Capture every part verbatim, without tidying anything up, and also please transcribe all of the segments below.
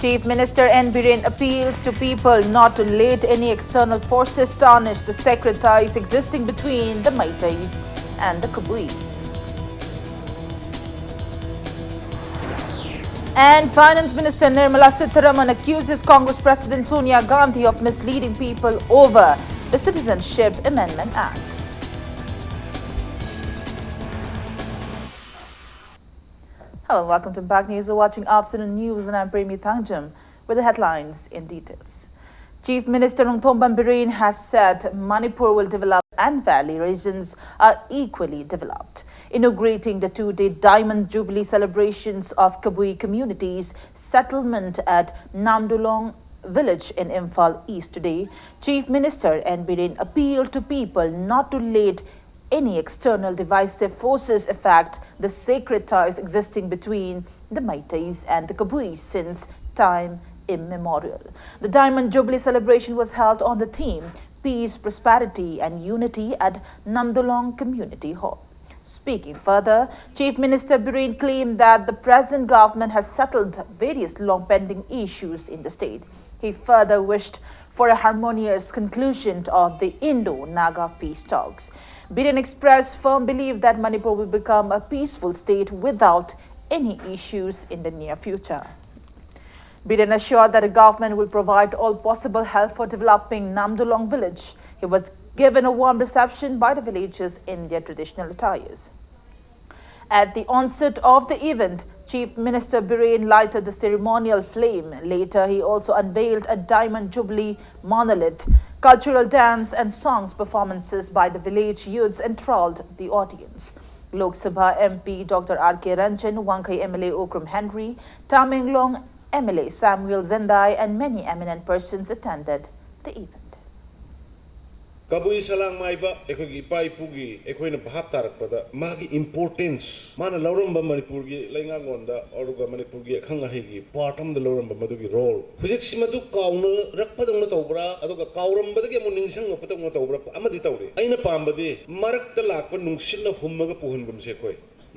Chief Minister N Biren appeals to people not to let any external forces tarnish the sacred ties existing between the Meiteis and the Kabuis. And Finance Minister Nirmala Sitharaman accuses Congress President Sonia Gandhi of misleading people over the Citizenship Amendment Act. Hello, welcome to Back News. You're watching Afternoon News and I'm Premi Thangjam with the headlines in details. Chief Minister Lungthombam Biren has said Manipur will develop and valley regions are equally developed. Inaugurating the two-day Diamond Jubilee celebrations of Kabui communities settlement at Namdulong village in Imphal East today, Chief Minister N Biren appealed to people not to let any external divisive forces affect the sacred ties existing between the Meiteis and the Kabuis since time immemorial. The Diamond Jubilee celebration was held on the theme Peace, Prosperity and Unity at Namdolong Community Hall. Speaking further, Chief Minister Biren claimed that the present government has settled various long pending issues in the state. He further wished for a harmonious conclusion of the Indo Naga peace talks. Biren expressed firm belief that Manipur will become a peaceful state without any issues in the near future. Biren assured that the government will provide all possible help for developing Namdulong village. He was given a warm reception by the villagers in their traditional attires. At the onset of the event, Chief Minister Biren lighted the ceremonial flame. Later, he also unveiled a Diamond Jubilee monolith. Cultural dance and songs performances by the village youths enthralled the audience. Lok Sabha M P Doctor R K Ranjan, Wangkhei M L A Okram Henry, Tamenglong M L A Samuel Zendai, and many eminent persons attended the event. ꯀꯕꯨꯏ ꯁꯂꯥꯡ ꯃꯥꯏꯕ ꯑꯩꯈꯣꯏꯒꯤ ꯏꯄꯥ ꯏꯄꯨꯒꯤ ꯑꯩꯈꯣꯏꯅ ꯚꯥꯞ ꯇꯥꯔꯛꯄꯗ ꯃꯥꯒꯤ importance, ꯃꯥꯅ ꯂꯧꯔꯝꯕ ꯃꯅꯤꯄꯨꯔꯒꯤ ꯂꯩꯉꯥꯛꯂꯣꯟꯗ ꯑꯗꯨꯒ ꯃꯅꯤꯄꯨꯔꯒꯤ ꯑꯈꯪ ꯑꯍꯩꯒꯤ part ꯑꯃꯗ ꯂꯧꯔꯝꯕ ꯃꯗꯨꯒꯤ role, ꯍꯧꯖꯤꯛꯁꯤ ꯃꯗꯨ ꯀꯥꯎꯅꯔꯛꯄꯗꯧꯅ ꯇꯧꯕ꯭ꯔꯥ, ꯑꯗꯨꯒ ꯀꯥꯎꯔꯝꯕꯗꯒꯤ ꯑꯃꯨꯛ ꯅꯤꯡꯁꯤꯡꯉꯛꯄꯗꯧꯅ ꯇꯧꯕ꯭ꯔꯥ, ꯑꯃꯗꯤ ꯇꯧꯔꯤ꯫ ꯑꯩꯅ ꯄꯥꯝꯕꯗꯤ ꯃꯔꯛꯇ ꯂꯥꯛꯄ ꯅꯨꯡꯁꯤꯠꯅ ꯍꯨꯝꯃꯒ ꯄꯨꯍꯟꯒꯨꯝꯁꯦ꯫ ꯑꯩꯈꯣꯏ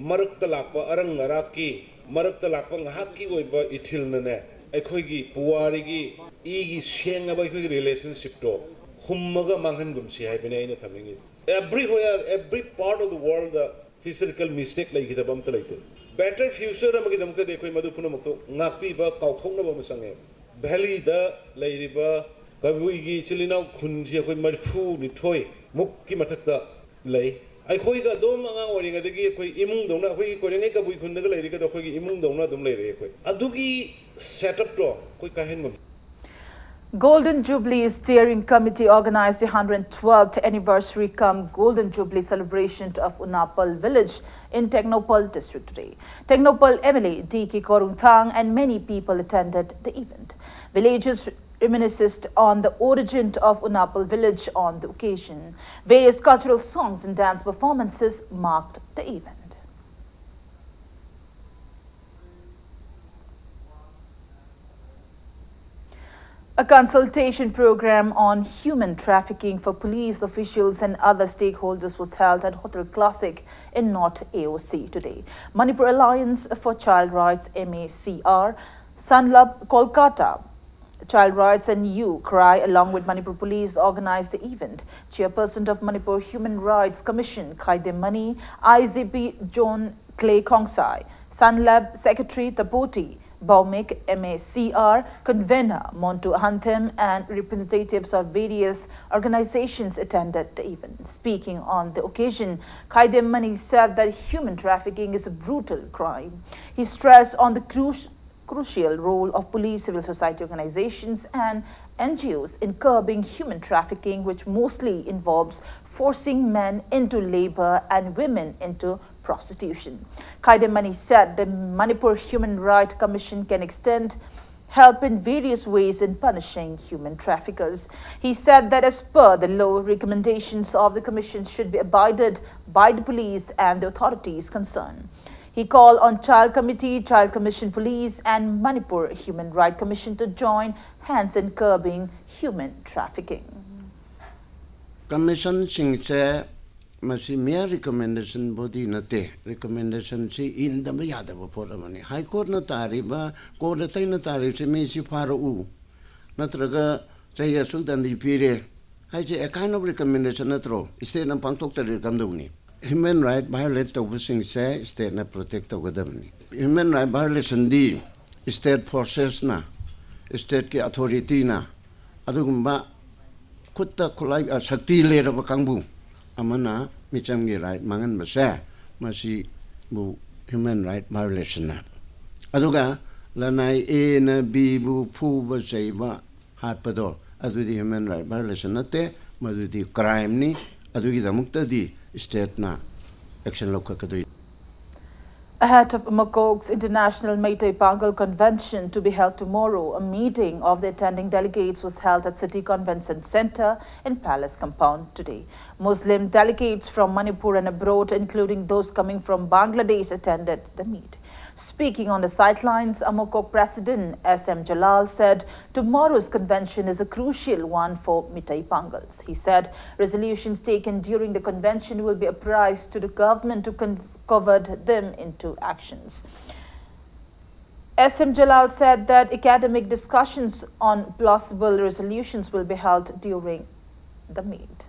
ꯃꯔꯛꯇ ꯂꯥꯛꯄ ꯑꯔꯪ ꯑꯔꯥꯛꯀꯤ, ꯃꯔꯛꯇ ꯂꯥꯛꯄ ꯉꯥꯏꯍꯥꯛꯀꯤ ꯑꯣꯏꯕ ꯏꯊꯤꯜꯅꯅꯦ, ꯑꯩꯈꯣꯏꯒꯤ ꯄꯨꯋꯥꯔꯤꯒꯤ ꯏꯒꯤ ꯁꯦꯡꯉꯕ ꯑꯩꯈꯣꯏꯒꯤ ꯔꯤꯂꯦꯁꯟꯁꯤꯞꯇꯣ ꯍꯨꯝꯃꯒ ꯃꯥꯡꯍꯟꯒꯨꯝꯁꯤ ꯍꯥꯏꯕꯅꯦ ꯑꯩꯅ ꯊꯝꯅꯤꯡꯉꯤꯗꯤ꯫ Everywhere, every part of the world, historical mistake ꯂꯩꯈꯤꯗꯕ ꯑꯝꯇ ꯂꯩꯇꯦ꯫ Better future ꯑꯃꯒꯤꯗꯃꯛꯇꯗꯤ ꯑꯩꯈꯣꯏ ꯃꯗꯨ ꯄꯨꯝꯅꯃꯛꯇꯣ ꯉꯥꯛꯄꯤꯕ, ꯀꯥꯎꯊꯣꯛꯅꯕ ꯑꯃ ꯆꯪꯉꯦ꯫ ꯚꯦꯂꯤꯗ ꯂꯩꯔꯤꯕ ꯀꯕꯨꯏꯒꯤ ꯏꯆꯤꯜ ꯏꯅꯥꯎ ꯈꯨꯟꯁꯤ ꯑꯩꯈꯣꯏ ꯃꯔꯤꯐꯨ ꯅꯤꯊꯣꯏ ꯃꯨꯛꯀꯤ ꯃꯊꯛꯇ ꯂꯩ꯫ ꯑꯩꯈꯣꯏꯒ ꯑꯗꯨꯝ ꯑꯉꯥꯡ ꯑꯣꯏꯔꯤꯉꯩꯗꯒꯤ ꯑꯩꯈꯣꯏ ꯏꯃꯨꯡꯗꯧꯅ, ꯑꯩꯈꯣꯏꯒꯤ ꯀꯣꯏꯔꯦꯡꯒꯩ ꯀꯕꯨꯏ ꯈꯨꯟꯗꯒ ꯂꯩꯔꯤꯒꯗꯣ ꯑꯩꯈꯣꯏꯒꯤ ꯏꯃꯨꯡꯗꯧꯅ ꯑꯗꯨꯝ ꯂꯩꯔꯛꯑꯦ꯫ ꯑꯩꯈꯣꯏ ꯑꯗꯨꯒꯤ ꯁꯦꯠ ꯑꯞꯇꯣ ꯑꯩꯈꯣꯏ ꯀꯥꯏꯍꯟꯕ Golden Jubilee Steering Committee organized the hundred twelfth anniversary cum Golden Jubilee celebration of Unapal village in Tengnoupal district today. Tengnoupal M L A D K Khorumthang and many people attended the event. Villagers reminisced on the origin of Unapal village on the occasion. Various cultural songs and dance performances marked the event. A consultation program on human trafficking for police officials and other stakeholders was held at Hotel Classic in North A O C today. Manipur Alliance for Child Rights, M A C R, Sanlab Kolkata, Child Rights and You Cry, along with Manipur Police, organized the event. Chairperson of Manipur Human Rights Commission, Khaidem Mani, I G P John Clay Khongsai, Sanlab Secretary Tapoti Bhaumik, M A C R convener Montu Hanthem, and representatives of various organizations attended the event. Speaking on the occasion, Khaidem Mani said that human trafficking is a brutal crime. He stressed on the cru- crucial role of police, civil society organizations, and N G Os in curbing human trafficking, which mostly involves forcing men into labor and women into prostitution. Khaidem Mani said the Manipur Human Rights Commission can extend help in various ways in punishing human traffickers. He said that as per the law, recommendations of the commission should be abided by the police and the authorities concerned. He called on Child Committee, Child Commission Police, and Manipur Human Rights Commission to join hands in curbing human trafficking. ꯀꯃꯤꯁꯟꯁꯤꯡꯁꯦ ꯃꯁꯤ mere recommendation body ꯅꯠꯇꯦ꯫ Recommendation ꯁꯤ ꯏꯟꯗꯕ ꯌꯥꯗꯕ ꯄꯣꯠ ꯑꯃꯅꯤ꯫ High Court ꯅ ꯇꯥꯔꯤꯕ, court ꯑꯇꯩꯅ ꯇꯥꯔꯤꯕꯁꯤ ꯃꯤꯁꯤ ꯐꯥꯔꯛꯎ, ꯅꯠꯇ꯭ꯔꯒ ꯆꯍꯤ ꯑꯁꯨꯛ ꯗꯟꯗꯤ ꯄꯤꯔꯦ ꯍꯥꯏꯁꯦ a kind of recommendation ꯅꯠꯇ꯭ꯔꯣ? State ꯅ ꯄꯥꯡꯊꯣꯛꯇꯔꯗꯤ ꯀꯝꯗꯧꯅꯤ? Human right violate ꯇꯧꯕꯁꯤꯡꯁꯦ state ꯅ protect ꯇꯧꯒꯗꯕꯅꯤ꯫ Human right violation ꯗꯤ state forces ꯅ, state ꯀꯤ authority ꯅ ꯑꯗꯨꯒꯨꯝꯕ ꯈꯨꯠꯇ ꯈꯨꯠꯂꯥꯏ, ꯑ, ꯁꯛꯇꯤ ꯂꯩꯔꯕ ꯀꯥꯡꯕꯨ ꯑꯃꯅ ꯃꯤꯆꯝꯒꯤ right ꯃꯥꯡꯍꯟꯕꯁꯦ, ꯃꯁꯤꯕꯨ human right violation ꯅꯦꯕ꯫ ꯑꯗꯨꯒ ꯂꯅꯥꯏ A ꯅ B ꯕꯨ ꯐꯨꯕ ꯆꯩꯕ ꯍꯥꯠꯄꯗꯣ, ꯑꯗꯨꯗꯤ human right violation ꯅꯠꯇꯦ, ꯃꯗꯨꯗꯤ crime ꯅꯤ꯫ ꯑꯗꯨꯒꯤꯗꯃꯛꯇꯗꯤ state ꯅ action ꯂꯧꯈꯠꯀꯗꯣꯏꯅꯤ꯫ Ahead of Amokok's International Meitei Pangal Convention to be held tomorrow, a meeting of the attending delegates was held at City Convention Centre in Palace Compound today. Muslim delegates from Manipur and abroad, including those coming from Bangladesh, attended the meet. Speaking on the sidelines, Amokok President S M Jalal said tomorrow's convention is a crucial one for Meitei Pangals. He said resolutions taken during the convention will be apprised to the government to con- convert them into actions. S M Jalal said that academic discussions on plausible resolutions will be held during the meet.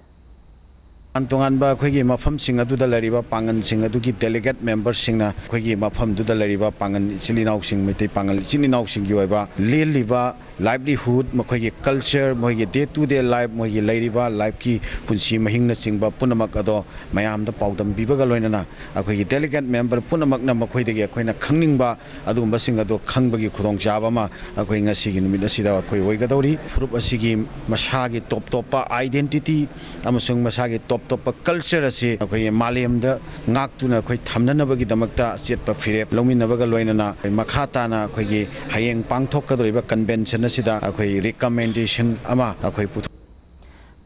ꯇꯣꯉꯥꯟ ꯇꯣꯉꯥꯟꯕ ꯑꯩꯈꯣꯏꯒꯤ ꯃꯐꯝꯁꯤꯡ ꯑꯗꯨꯗ ꯂꯩꯔꯤꯕ ꯄꯥꯡꯒꯜꯁꯤꯡ ꯑꯗꯨꯒꯤ delegate member ꯁꯤꯡꯅ ꯑꯩꯈꯣꯏꯒꯤ ꯃꯐꯝꯗꯨꯗ ꯂꯩꯔꯤꯕ ꯄꯥꯡꯒꯜ ꯏꯆꯤꯜ ꯏꯅꯥꯎꯁꯤꯡ, ꯃꯩꯇꯩ ꯄꯥꯡꯒꯜ ꯏꯆꯤꯜ ꯏꯅꯥꯎꯁꯤꯡꯒꯤ ꯑꯣꯏꯕ ꯂꯦꯜꯂꯤꯕ livelihood, ꯃꯈꯣꯏꯒꯤ culture, ꯃꯈꯣꯏꯒꯤ day to day life, ꯃꯈꯣꯏꯒꯤ ꯂꯩꯔꯤꯕ life ꯀꯤ ꯄꯨꯟꯁꯤ ꯃꯍꯤꯡꯅꯆꯤꯡꯕ ꯄꯨꯝꯅꯃꯛ ꯑꯗꯣ ꯃꯌꯥꯝꯗ ꯄꯥꯎꯗꯝꯕꯤꯕꯒ ꯂꯣꯏꯅꯅ ꯑꯩꯈꯣꯏꯒꯤ delegate member ꯄꯨꯝꯅꯃꯛꯅ ꯃꯈꯣꯏꯗꯒꯤ ꯑꯩꯈꯣꯏꯅ ꯈꯪꯅꯤꯡꯕ ꯑꯗꯨꯒꯨꯝꯕꯁꯤꯡ ꯑꯗꯣ ꯈꯪꯕꯒꯤ ꯈꯨꯗꯣꯡꯆꯥꯕ ꯑꯃ ꯑꯩꯈꯣꯏ ꯉꯁꯤꯒꯤ ꯅꯨꯃꯤꯠ ꯑꯁꯤꯗ ꯑꯩꯈꯣꯏ ꯑꯣꯏꯒꯗꯧꯔꯤ꯫ ꯐꯨꯔꯨꯞ ꯑꯁꯤꯒꯤ ꯃꯁꯥꯒꯤ ꯇꯣꯞ ꯇꯣꯞꯄ identity ꯑꯃꯁꯨꯡ ꯃꯁꯥꯒꯤ ꯇꯣꯞ ꯇꯣꯞꯄ culture ꯑꯁꯤ ꯑꯩꯈꯣꯏꯒꯤ ꯃꯥꯂꯦꯝꯗ ꯉꯥꯛꯇꯨꯅ ꯑꯩꯈꯣꯏ ꯊꯝꯅꯅꯕꯒꯤꯗꯃꯛꯇ ꯑꯆꯦꯠꯄ ꯐꯤꯔꯦꯞ ꯂꯧꯃꯤꯟꯅꯕꯒ ꯂꯣꯏꯅꯅ ꯃꯈꯥ ꯇꯥꯅ ꯑꯩꯈꯣꯏꯒꯤ ꯍꯌꯦꯡ ꯄꯥꯡꯊꯣꯛꯀꯗꯧꯔꯤꯕ convention ꯑꯁꯤꯗ ꯑꯩꯈꯣꯏ recommendation ꯑꯃ ꯑꯩꯈꯣꯏ ꯄꯨꯊꯣꯛ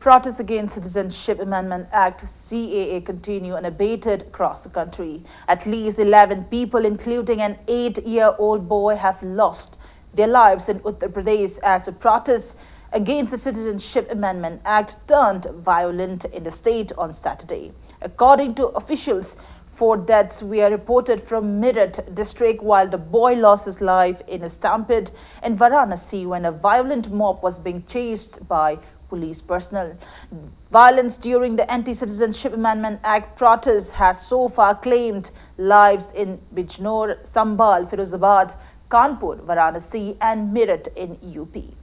Protests against Citizenship Amendment Act, C A A, continue unabated across the country. At least eleven people, including an eight year old boy, have lost their lives in Uttar Pradesh as the protests against the Citizenship Amendment Act turned violent in the state on Saturday. According to officials, four deaths were reported from Meerut district, while the boy lost his life in a stampede in Varanasi when a violent mob was being chased by police personnel. Violence during the Anti-Citizenship Amendment Act protests has so far claimed lives in Bijnor, Sambhal, Firozabad, Kanpur, Varanasi, and Meerut in U P.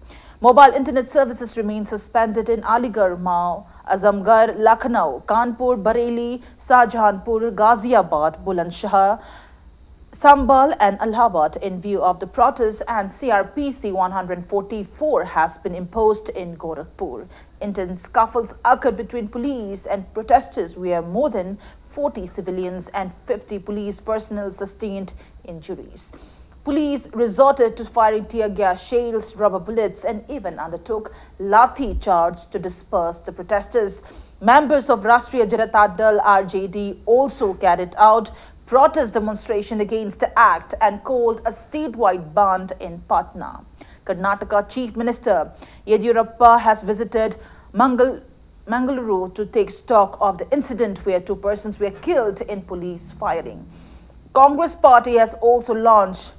Mobile internet services remain suspended in Aligarh, Mhow, Azamgarh, Lucknow, Kanpur, Bareilly, Shahjahanpur, Ghaziabad, Bulandshahr, Sambhal and Allahabad in view of the protests, and C R P C one hundred forty-four has been imposed in Gorakhpur. Intense scuffles occurred between police and protesters, where more than forty civilians and fifty police personnel sustained injuries. Police resorted to firing tear gas shells, rubber bullets, and even undertook lathi charge to disperse the protesters. Members of Rashtriya Janata Dal, R J D, also carried out protest demonstration against the act and called a statewide bandh in Patna. Karnataka Chief Minister Yediyurappa has visited Mangal- Mangaluru to take stock of the incident where two persons were killed in police firing. Congress party has also launched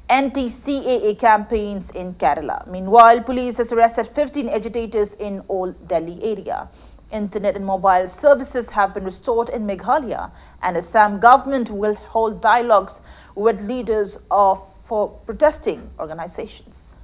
anti-C A A campaigns in Kerala. Meanwhile, police has arrested fifteen agitators in Old Delhi area. Internet and mobile services have been restored in Meghalaya, and Assam government will hold dialogues with leaders of for protesting organizations.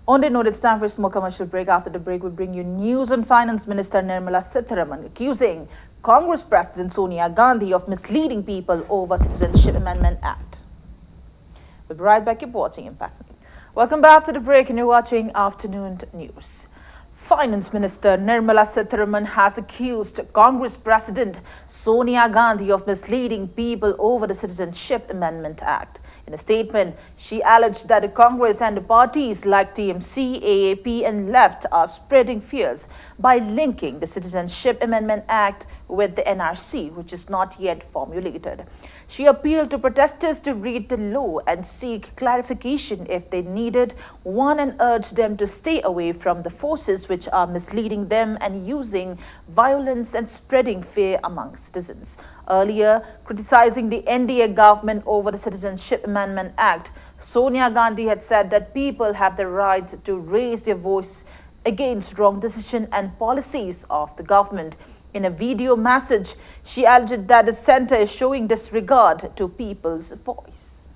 On that note, it's time for a small commercial break. After the break, we bring you news on Finance Minister Nirmala Sitharaman accusing Congress President Sonia Gandhi of misleading people over Citizenship Amendment Act. We'll be right back. Keep watching Impact News. Welcome back to the break, and you're watching Afternoon News. Finance Minister Nirmala Sitharaman has accused Congress President Sonia Gandhi of misleading people over the Citizenship Amendment Act. In a statement, she alleged that the Congress and the parties like T M C, A A P, and Left are spreading fears by linking the Citizenship Amendment Act with the N R C, which is not yet formulated. She appealed to protesters to read the law and seek clarification if they needed one, and urged them to stay away from the forces which are misleading them and using violence and spreading fear among citizens. Earlier, criticizing the N D A government over the Citizenship Amendment Act, Sonia Gandhi had said that people have the right to raise their voice against wrong decision and policies of the government. In a video message, she alleged that the center is showing disregard to people's voice.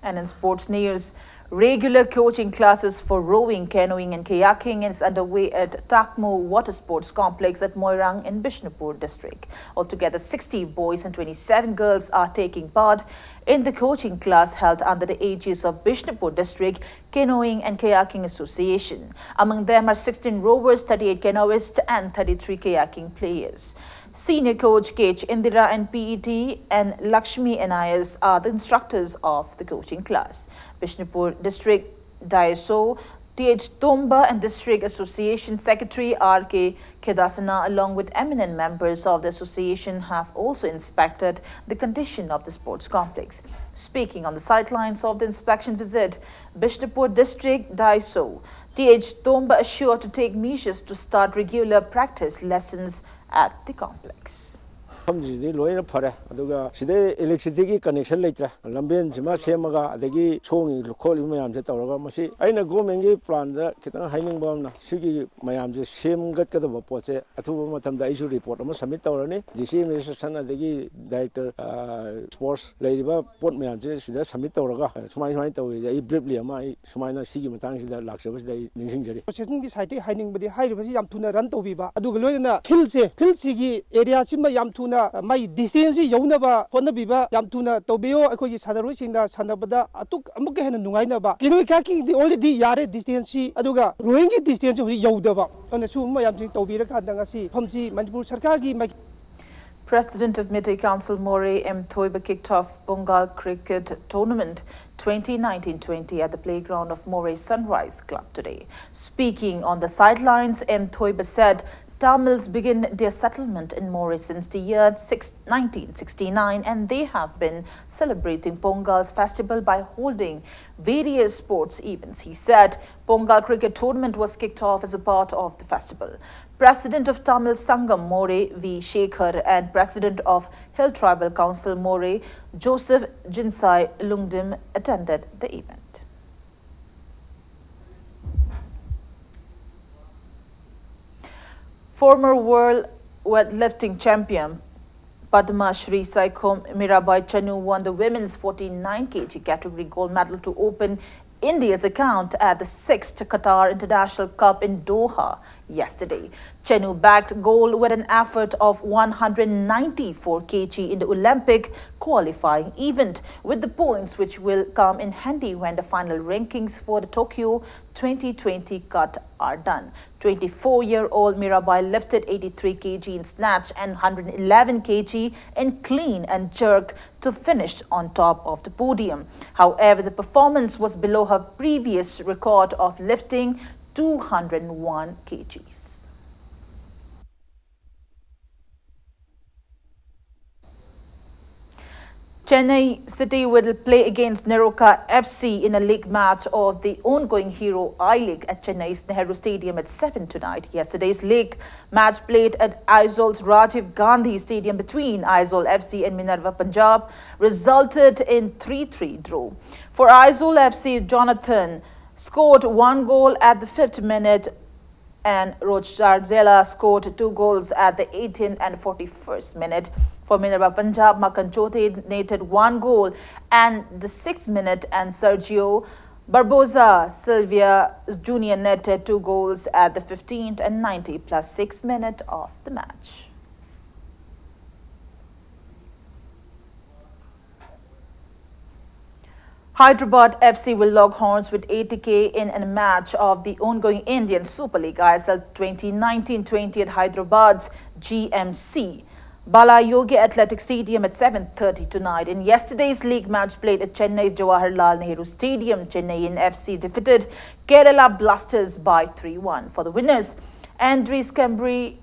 And in sports news, regular coaching classes for rowing, canoeing, and kayaking is underway at Takmu Water Sports Complex at Moirang in Bishnupur district. Altogether, sixty boys and twenty-seven girls are taking part in the coaching class held under the aegis of Bishnupur District Canoeing and Kayaking Association. Among them are sixteen rowers, thirty-eight canoeists, and thirty-three kayaking players. Senior coach K H Indira and P E T and Lakshmi N I S are the instructors of the coaching class. Bishnupur District D I S O T H Tomba and District Association Secretary R K Khedasana, along with eminent members of the association, have also inspected the condition of the sports complex. Speaking on the sidelines of the inspection visit, Bishnupur District D I S O T H Tomba assured to take measures to start regular practice lessons at the complex. ꯃꯐꯝꯁꯤꯗꯤ ꯂꯣꯏꯅ ꯐꯔꯦ, ꯑꯗꯨꯒ ꯁꯤꯗꯩ ꯏꯂꯦꯛꯇ꯭ꯔꯤꯁꯤꯇꯤꯒꯤ connection ꯂꯩꯇ꯭ꯔꯦ꯫ ꯂꯝꯕꯦꯟꯁꯤꯃ ꯁꯦꯝꯃꯒ, ꯑꯗꯒꯤ ꯁꯣꯡꯉꯤ ꯈꯣꯠꯂꯤꯕ ꯃꯌꯥꯝꯁꯦ ꯇꯧꯔꯒ, ꯃꯁꯤ ꯑꯩꯅ ꯒꯣꯔꯃꯦꯟꯒꯤ ꯄ꯭ꯂꯥꯟꯗ ꯈꯤꯇꯪ ꯍꯥꯏꯅꯤꯡꯕ ꯑꯃꯅ, ꯁꯤꯒꯤ ꯃꯌꯥꯝꯁꯦ ꯁꯦꯝꯒꯠꯀꯗꯕ ꯄꯣꯠꯁꯦ ꯑꯊꯨꯕ ꯃꯇꯝꯗ ꯑꯩꯁꯨ ꯔꯤꯄꯣꯔꯠ ꯑꯃ ꯁꯕꯃꯤꯠ ꯇꯧꯔꯅꯤ ꯗꯤ ꯁꯤ ꯑꯦꯗꯃꯤꯅꯤꯁꯇ꯭ꯔꯦꯁꯟ, ꯑꯗꯒꯤ ꯗꯥꯏꯔꯦꯛꯇꯔ ꯁ꯭ꯄꯣꯔꯠꯁ ꯂꯩꯔꯤꯕ ꯄꯣꯠ ꯃꯌꯥꯝꯁꯦ ꯁꯤꯗ ꯁꯕꯃꯤꯠ ꯇꯧꯔꯒ, ꯁꯨꯃꯥꯏ ꯁꯨꯃꯥꯏꯅ ꯇꯧꯋꯤ꯫ ꯑꯩ ꯕ꯭ꯔꯤꯞꯂꯤ ꯑꯃ ꯑꯩ ꯁꯨꯃꯥꯏꯅ ꯁꯤꯒꯤ ꯃꯇꯥꯡꯁꯤꯗ ꯂꯥꯛꯆꯕꯁꯤꯗ ꯑꯩ ꯅꯤꯡꯁꯤꯡꯖꯔꯤ꯫ ꯑꯦꯁꯣꯁꯤꯌꯦꯁꯟꯒꯤ ꯁꯥꯏꯠꯇꯒꯤ ꯍꯥꯏꯅꯤꯡꯕꯗꯤ ꯍꯥꯏꯔꯤꯕꯁꯤ ꯌꯥꯝ ꯊꯨꯅ ꯔꯟ ꯇꯧꯕꯤꯕ, ꯑꯗꯨꯒ ꯂꯣꯏꯅꯅ ꯐꯤꯜꯁꯦ, ꯐꯤꯜꯁꯤꯒꯤ ꯑꯦꯔꯤꯌꯥꯁꯤꯃ ꯌꯥꯝ ꯊꯨꯅ ꯃꯥꯒꯤ ꯗꯤꯁꯇꯦꯟꯁꯁꯤ ꯌꯧꯅꯕ ꯍꯣꯠꯅꯕꯤꯕ ꯌꯥꯝ ꯊꯨꯅ ꯇꯧꯕꯤꯌꯣ꯫ ꯑꯩꯈꯣꯏꯒꯤ ꯁꯥꯟꯅꯔꯣꯏꯁꯤꯡꯗ ꯁꯥꯟꯅꯕꯗ ꯑꯗꯨꯛ ꯑꯃꯨꯛꯀ ꯍꯦꯟꯅ ꯅꯨꯡꯉꯥꯏꯅꯕ꯫ ꯀꯦꯅꯣ ꯀꯌꯥꯀꯤꯡꯗꯤ already ꯌꯥꯔꯦ ꯗꯤꯁꯇꯦꯟꯁꯁꯤ, ꯑꯗꯨꯒ ꯔꯣꯋꯤꯡꯒꯤ ꯗꯤꯁꯇꯦꯟꯁꯁꯤ ꯍꯧꯖꯤꯛ ꯌꯧꯗꯕ꯫ ꯑꯗꯨꯅ ꯁꯤꯒꯨꯝꯕ ꯃꯌꯥꯝꯁꯤ ꯇꯧꯕꯤꯔꯀꯥꯟꯗ ꯉꯁꯤ ꯃꯐꯝꯁꯤ ꯃꯅꯤꯄꯨꯔ ꯁꯔꯀꯥꯔꯒꯤ ꯃꯥꯏ- President of Meitei Council Moreh M Thoiba kicked off Pongal Cricket Tournament twenty nineteen twenty at the playground of Moreh Sunrise Club today. Speaking on the sidelines, M Thoiba said Tamils begin their settlement in Moreh since the year six, nineteen sixty-nine, and they have been celebrating Pongal's festival by holding various sports events. He said Pongal cricket tournament was kicked off as a part of the festival. President of Tamil Sangam Moreh V Shekhar and President of Hill Tribal Council Moreh Joseph Jinsai Lungdim attended the event. Former world weightlifting champion Padma Shri Saikhom Mirabai Chanu won the women's forty-nine K G category gold medal to open India's account at the sixth Qatar International Cup in Doha yesterday. Chanu bagged gold with an effort of one hundred ninety-four K G in the Olympic qualifying event, with the points which will come in handy when the final rankings for the Tokyo twenty twenty cut are done. Twenty-four-year-old Mirabai lifted eighty-three K G in snatch and one hundred eleven K G in clean and jerk to finish on top of the podium. However, the performance was below her previous record of lifting two hundred one K Gs. Chennai City will play against Neroka F C in a league match of the ongoing Hero I-League at Chennai's Nehru Stadium at seven tonight. Yesterday's league match played at Aizaul's Rajiv Gandhi Stadium between Aizawl F C and Minerva Punjab resulted in three three draw. For Aizawl F C, Jonathan scored one goal at the fifth minute, and Rochard Zella scored two goals at the eighteenth and forty-first minute. For Minerva Punjab, Makan Chote netted one goal at the sixth minute, and Sergio Barboza Silva Junior netted two goals at the fifteenth and ninety plus six minute of the match. Hyderabad F C will lock horns with A T K in a match of the ongoing Indian Super League I S L twenty nineteen twenty at Hyderabad's G M C Balayoge Athletic Stadium at seven thirty tonight. In yesterday's league match played at Chennai's Jawaharlal Nehru Stadium, Chennai F C defeated Kerala Blasters by three one. For the winners, Andries Kembrey,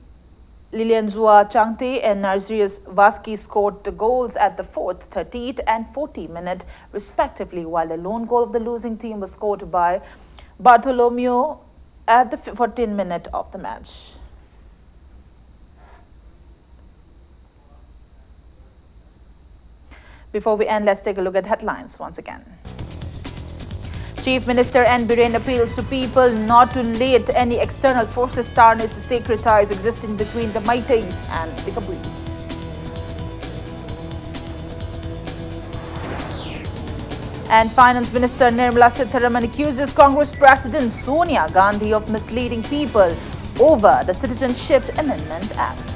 Lilianzua Changte and Nazarius Vaski scored the goals at the fourth, thirtieth and fortieth minute respectively, while the lone goal of the losing team was scored by Bartholomew at the fourteenth minute of the match. Before we end, let's take a look at headlines once again. Chief Minister N Biren appeals to people not to let any external forces tarnish the sacred ties existing between the Meiteis and the Kabulis. And Finance Minister Nirmala Sitharaman accuses Congress President Sonia Gandhi of misleading people over the Citizenship Amendment Act.